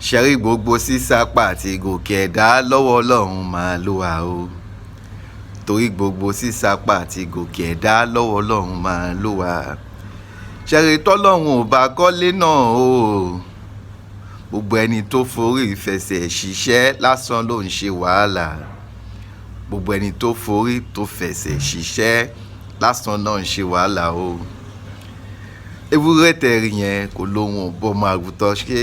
Ṣẹ̀rí, gbogbo sísápà àti gòkè ẹ̀dá, lọ́wọ́ Ọlọ́run máa ló wà o. Torí gbogbo sísápà àti gòkè ẹ̀dá, lọ́wọ́ Ọlọ́run máa ló wà. Ṣẹ̀rí, tọ́lọ́run ò bá kọ́lé náà o, gbogbo ẹni tó forí fẹsẹ̀ ṣiṣẹ́ lásán ló ń ṣe wàhálà. Gbogbo ẹni tó forí tó fẹsẹ̀ ṣiṣẹ́ lásán náà ń ṣe wàhálà o. Ewúrẹ́ tẹ̀rí yẹn kò lóhun bọ́mọ àgùntàn ṣe,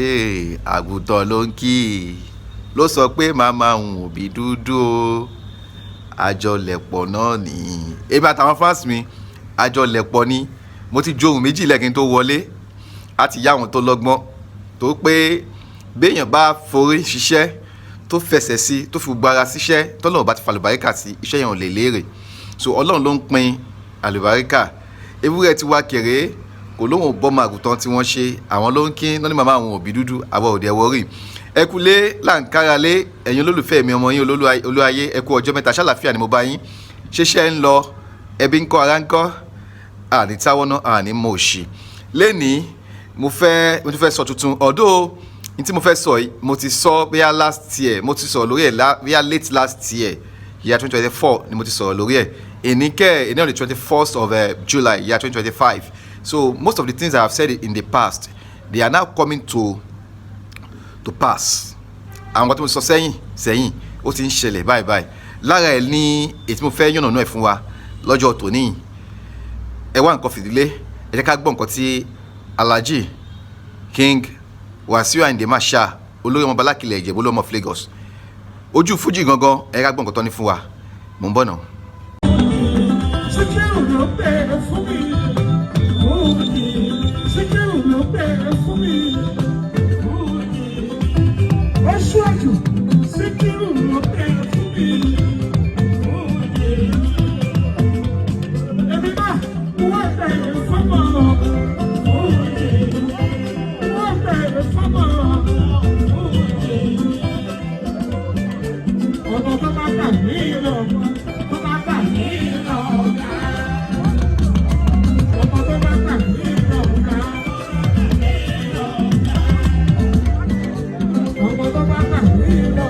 àgùntàn ló ń kí ló sọ pé màmá òun òbí dúdú o. Àjọlẹ̀pọ̀ náà nìyí. Èmi àtàwọn fans mi, àjọlẹ̀pọ̀ ni. Mo ti jó ohun méjì lẹ́kìn tó wọlé. A ti yá àwọn tó lọ́gbọ́n tó pé béèyàn bá forí ṣiṣẹ́, tó fẹsẹ̀ sí, tó fi gbogbo ara síṣẹ́, tọ́lọ́run bá ti falùbáríkà sí iṣẹ́ yẹn, ò lè léèrè. So Ọlọ́run ló ń pín àlùbáríkà. Ewúrẹ́ ti wá kéré, kò lóhùn bọ́mọ àgùntàn tí wọ́n ṣe, àwọn ló ń kí náà ní màmá àwọn òbí dúdú. Àwa òde ẹ̀wọ́ rí. Ẹ kú lé làǹkárá lé, ẹ̀yin olólùfẹ́ mi, ọmọ yín olúayé. Ẹ kú ọjọ́ mẹ́ta, ṣàlàfíà ni mo bá yín? Ṣeṣẹ́ ń lọ? Ẹbí ń kọ́? Ara ń kọ́? Àní táwọn náà, àní mọ̀ òṣì. Lẹ́nìí, mo tún fẹ́ sọ tuntun ọ̀dọ́ ní tí mo fẹ́ sọ yìí. Mo ti sọ bóyá last year, mo ti sọ lórí ẹ̀ bóyá late last year, year 2024 ni mo ti sọ̀rọ̀ lórí ẹ̀. Èní kẹ́, èní on the 21st of July, year 2025. So most of the things I have said in the past, they are now coming to pass. Àwọn nǹkan tí mo sọ sẹ́yìn sẹ́yìn, ó ti ń ṣẹlẹ̀ báyìí báyìí. Lára ẹ̀ ní èyí tí mo fẹ́ yànnàná ẹ̀ fún wa lọ́jọ́ tòní. Ẹ wá nǹkan fìdílé, ẹ jẹ́ ká gbọ́ nǹkan tí Alhaji King Wasiu Ayinde Marshal, olórí ọmọ Balákilẹ̀ Ìjẹ̀bú, olórí ọmọ of Lagos, ojú fújì gangan, ẹ ká gbọ́ nǹkan tó ní fún wa. Mò ń bọ̀ náà. Síkírù ló bẹ̀rẹ̀ fún mi, fújì. Síkírù ló bẹ̀rẹ̀ fún mi, fújì. Ó ṣíwájú, Síkírù ló bẹ̀rẹ̀ fún mi, fújì. Èmi náà, wọ́n bẹ̀rẹ̀ fọ́mọ, fújì. Wọ́n bẹ̀rẹ̀ fọ́mọ, fújì. Ọ̀nà tó bá gbà mí lọ, tó bá gbà mí lọ ọ̀gá. Ọmọ tó bá gbà mí lọ ọ̀gá. Ọmọ tó bá gbà mí lọ.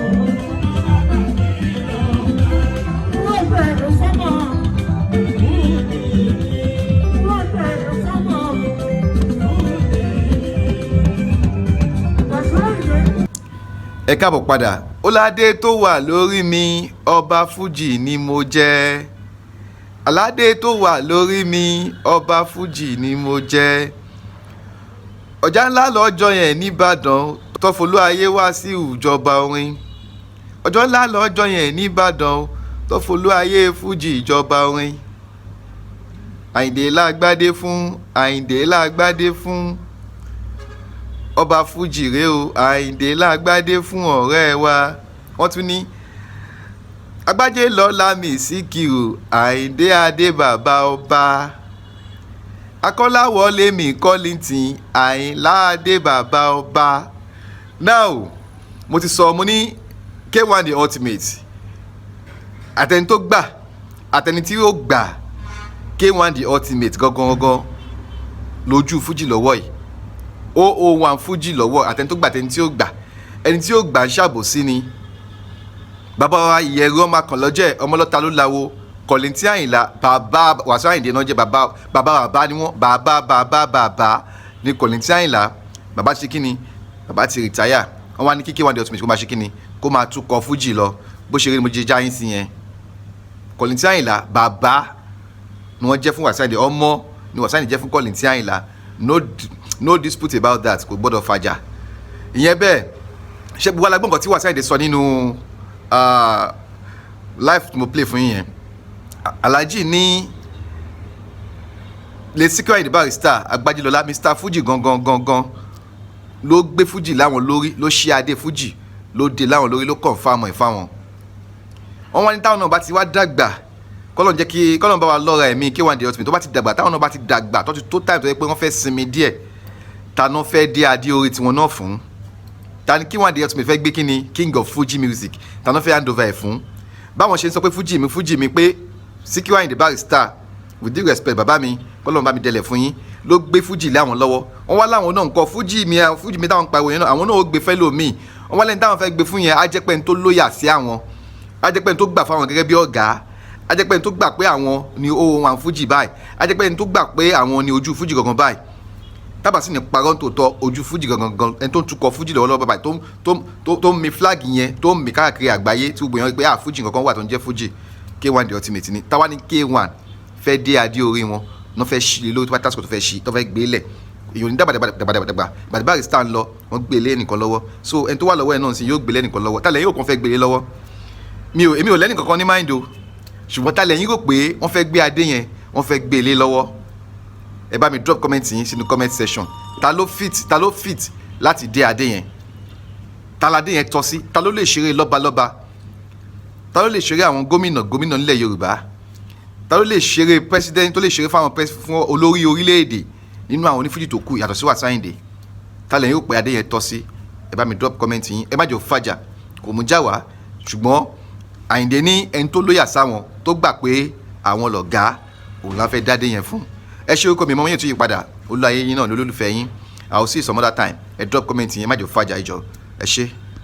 Wọ́n bẹ̀rẹ̀ fọ́mọ. Wọ́n bẹ̀rẹ̀ fọ́mọ. Wàsíù Àyìndé. Ẹ káàbọ̀ padà. Ọládé tó wà lórí mi, ọba fújì ni mo jẹ́. Aládé tó wà lórí mi, ọba fújì ni mo jẹ́. Ọjà ńlá lọ́jọ́ yẹn nìbàdàn, tọ́folú ayé wá sí ìjọba orin. Ọjọ́ ńlá lọ́jọ́ yẹn nìbàdàn, tọ́folú ayé fújì ìjọba orin. Àyìndé lágbádé fún, Àyìndé lágbádé fún, ọba fújì rèé o. Àyìndé lágbádé fún ọ̀rẹ́ wa. Wọ́n tún ní Agbájé lọ́la mi, Síkírù Àyìndé adé, bàbá ọba. Akọ́láwọlé mi, Kollington Àyìnlá adé, bàbá ọba. Now, mo ti sọ, mo ní K1 The Ultimate, àtẹni tó gbà, àtẹni tí ó gbà, K1 The Ultimate gangan gangan lójú fújì lọ́wọ́ yìí, 001 fújì lọ́wọ́. Àtẹni tó gbà, àtẹni tí ó gbà, ẹni tí ó gbà ń ṣàbòsí ni. Bàbá wa Ìyẹ̀rù ọmọ akànlọ́jẹ̀, ọmọlọ́ta ló lawo. Kollington Àyìnlá, bàbá Wàsíù Àyìndé náà jẹ́. Bàbá bàbá bàbá ni wọ́n. Bàbá bàbá bàbá ni Kollington Àyìnlá. Bàbá ti ṣe kíni? Bàbá ti retire. Wọ́n wá ní kí K1 The Ultimate kó máa ṣe kíni? Kó máa túkọ̀ fújì lọ. Bó ṣe rí ni mo jẹ jáyín sí yẹn. Kollington Àyìnlá, bàbá ni wọ́n jẹ́ fún Wàsíù Àyìndé, ọmọ ni Wàsíù Àyìndé jẹ́ fún Kollington Àyìnlá. No dispute about that. Kò gbọ́dọ̀ fàjà ìyẹn bẹ́ẹ̀. Ṣé gbogbo alágbọ̀n nǹkan tí Wàsíù Àyìndé sọ nínú live tí mo play fún yín yẹn? Alhaji ní lè Síkírù Àyìndé Barrister Agbájélọlá, Mr Fuji gangan gangan, ló gbé fuji láwọn lórí, ló ṣí adé fuji, ló dé láwọn lórí, ló confirm ẹ̀ fáwọn. Wọ́n wá ní táwọn náà bá ti wá dàgbà, kọ́lọ́n jẹ́ kí kọ́lọ́n bá wa lọ́ra ẹ̀mí K1 The Ultimate, tó bá ti dàgbà, táwọn náà bá ti dàgbà, tó ti tó time tó yẹ pé wọ́n fẹ́ sinmi díẹ̀, ta náà fẹ́ dé adé orí tiwọn náà fún? Ta ni K1 The Ultimate fẹ́ gbé kíni, King of Fuji music, ta náà fẹ́ hand over ẹ̀ fún? Báwọn ṣe ń sọ pé fuji mi, fuji mi, pé Síkírù Àyìndé Barrister, with due respect, bàbá mi, kọ́lọ́n bá mi dẹlẹ̀ fún yín. Ló gbé fújì lé àwọn lọ́wọ́. Wọ́n wá láwọn náà ń kọ fújì mi, fújì mi táwọn ń pariwo yẹn náà, àwọn náà ó gbé fẹ́ lómi. Wọ́n wá lẹ́ni táwọn fẹ́ gbé fún yẹn, á jẹ́ pé ẹni tó loyal sí àwọn, á jẹ́ pé ẹni tó gbà fáwọn gẹ́gẹ́ bí ọ̀gá, á jẹ́ pé ẹni tó gbà pé àwọn ni ó wọn fújì báyìí, á jẹ́ pé ẹni tó gbà pé àwọn ni ojú fújì gangan báyìí. Tábà sì ní parọ́ tòótọ́, ojú fújì gangan gan, ẹni tó ń tukọ̀ fújì lọ́wọ́lọ́wọ́ báyìí, tó ń mi flag yẹn, tó ń mi káàkiri àgbáyé, tí gbogbo èèyàn rí pé ah, fújì kankan wà tó ń jẹ́ fújì, K1 The Ultimate ni. Táwa ní K1 fẹ́ dé adé orí wọn náà, fẹ́ ṣí lé lórí tó bá tásìkò tó fẹ́ ṣí, tó fẹ́ gbé lẹ̀. Èèyàn ní dàgbà dàgbà dàgbà dàgbà bàtí Barrister ń lọ, wọ́n gbé lé ẹnìkan lọ́wọ́. So ẹni tó wà lọ́wọ́ ẹ̀ náà sì yóò gbé lé ẹnìkan lọ́wọ́. Tálẹ̀ yóò kàn fẹ́ gbé lé lọ́wọ́ mi ò, èmi ò lẹ́nì kankan ní mind o, ṣùgbọ́n tálẹ̀ yín rò pé wọ́n fẹ́ gbé adé yẹn, wọ́n fẹ́ gbé lé lọ́wọ́? Ẹ bá mi drop comment yín sínú comment section. Ta ló fit? Ta ló fit láti dé adé yẹn? Ta ládé yẹn tọ́ sí? Ta ló lè ṣeré lọ́balọ́ba? Ta ló lè ṣeré àwọn gómìnà gómìnà nílẹ̀ Yorùbá? Ta ló lè ṣeré president, tó lè ṣeré fáwọn fún olórí orílẹ̀-èdè nínú àwọn onífújì tó kù yàtọ̀ sí Wasiu Ayinde? Ta lẹ́yìn ó pé adé yẹn tọ́ sí? Ẹ bá mi drop comment yín. Ẹ má jẹ́ ò fàjà, kò mú já wá. Ṣùgbọ́n Àyìndé ní ẹni tó loyal sáwọn, tó gbà pé àwọn lọ̀gá òun la fẹ́ dádé yẹn fún. Ẹ ṣe, orúkọ mi mọ́ yẹn tó yí padà, olúlayé yín náà lólùfẹ́ yín. I will see you some other time. Ẹ drop comment yín, ẹ má jẹ́ ò fàjà ìjọ. Ẹ ṣé.